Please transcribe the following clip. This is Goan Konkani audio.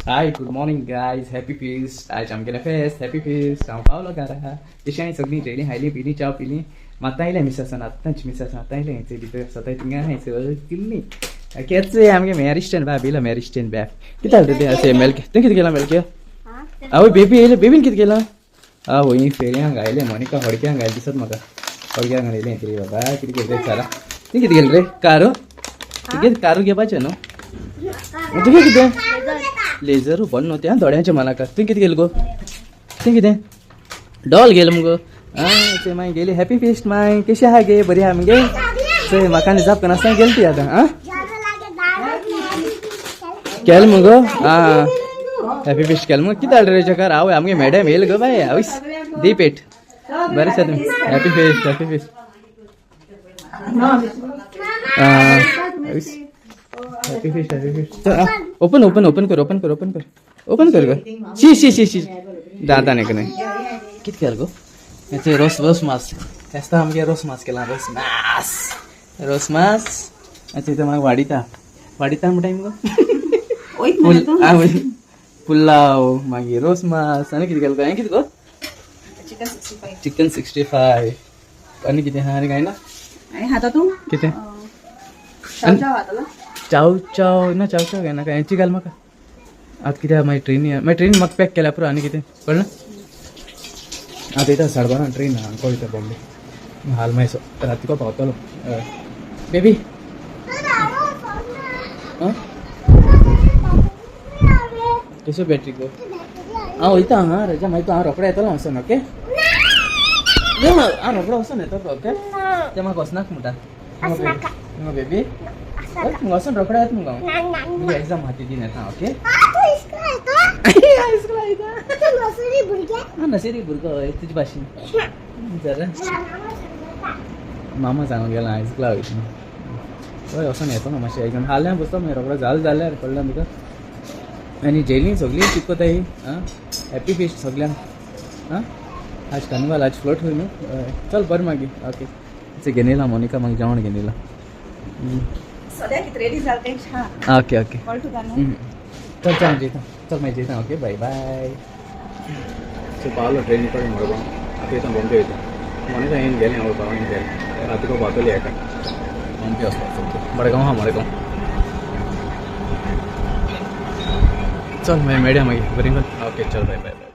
Hi, good morning guys, happy feast. आयज आमगेलें फेस्त, हॅपी फिस्ट. हांव पावलो घरा. तशें हांवें सगळीं जेयलीं, खायलीं, पिलीं, च्याव पिलीं. आतां आयलें मिसासान, आत्तांच मिसासान आतां आयलें. हेंचे भितर सताय थिंगा हांयसर किल्ली केच आमगे मॅरिस्टन बाब येयलो. मॅरिस्टन बॅब कितें जालें तें अशें मेलके तुवें कितें केलां मेलके? आवय बेबी येयलें. बेबीन कितें केलां? आवय फेरयांक आयलें. मोनिका हडक्यांक आयलें दिसत म्हाका. हडक्यांक आयलें तरी बाबा कितें केलें सारा? तुवें कितें केलें रे? कारो तुगे कारू घेवपाचें न्हू तुगे कितें लेजर बंद न्हू तें दोळ्यांचें म्हाका. तुवें कितें केलें गो? तुवें कितें डॉल गेलो मुगो? आं ते मागीर गेली. हॅपी फिस्ट माय. कशी आहा गे? बरी आहा मगे? चोय म्हाका आनी जाप नासतना गेली ती आतां. आं केलें मुगो? आं हॅपी फिस्ट केलें मुगो? कितें जालें रे चकार? आवय आमगे मॅडम येयलें गो बाय. आवयस दी पेट बरें आसा तुमी. Happy feast, happy feast. Happy feast, happy feast. Open open open कर, ओपन कर, ओपन कर, ओपन कर गो. शी शी शी शी दादा नाही नाही कितें केलें गो हेचे? रोस रोस मास फेस्ता आमगे रोस मास केला. रोस मास, रोस मास. अच्छा इथं म्हाका वाडिता वाडिता म्हणटाय मुगो. पुलाव, मागीर रोस मास आनी कितें केलें गो? कितें गो? चिकन 65. चिकन 65 आनी कितें आहा? आनी कांय ना. आणि हाता तूं कितें? चाव चाव हाताला. चाव चाव ना, चाव चाव घेना काय? हेंची घाल म्हाका. आतां कितें मागीर ट्रेनी, मागीर ट्रेन म्हाका पॅक केल्या पुरो. आनी कितें कळ्ळें? आतां येता 12:30 ट्रेन हांगा वयता बॉम्बे. हाल मागीर रातीको पावतलो. हय बेबी. आं कसो बॅटरी गो? हांव वयता. हां रजा मागीर तूं. हांव रोकडो येतलो वचोन. ओके, हांव रोकडो वचोन येतलो. ओके, तें म्हाका वचनाक म्हणटा बेबी. वचोन रोकडो येता मुगो हांव. एग्जाम आहा ती दीन येता. ओके, हां नसेरी भुरगो. हय तुजे भाशेन जरा मामा सांगून गेला हायस्कुला वयता. हय वचोन येतो ना मातशें. एग्जाम हाल्यां बसतो मागीर रोकडो जालें जाल्यार. कळ्ळें तुका? आनी जेली सगळीं चिकताय. आं हॅपी फिस्ट सगल्यांक. आं आज कार्निवाल, आज फ्लोट होय न्हू. हय चल बरें मागीर. ओके घेवन येयला मोनिका मागीर जेवण घेवन येयला. सद्या कितें रेडी जालें तें छान. Okay okay. कळटा तुका न्हू? चल चल जेयता. चल मागीर जेयता. Okay, bye bye. सो पावलो ट्रेनी कडेन मडगांव. आतां वयता बॉम्बे वयता. मोनिका येवन गेलें. आवय बाबान गेलें. रातीको पावतली एका. बॉम्बे वचपाक मडगांव. आहा मडगांव. चल मागीर मेळया मागीर. बरें. ओके चल, बाय बाय बाय.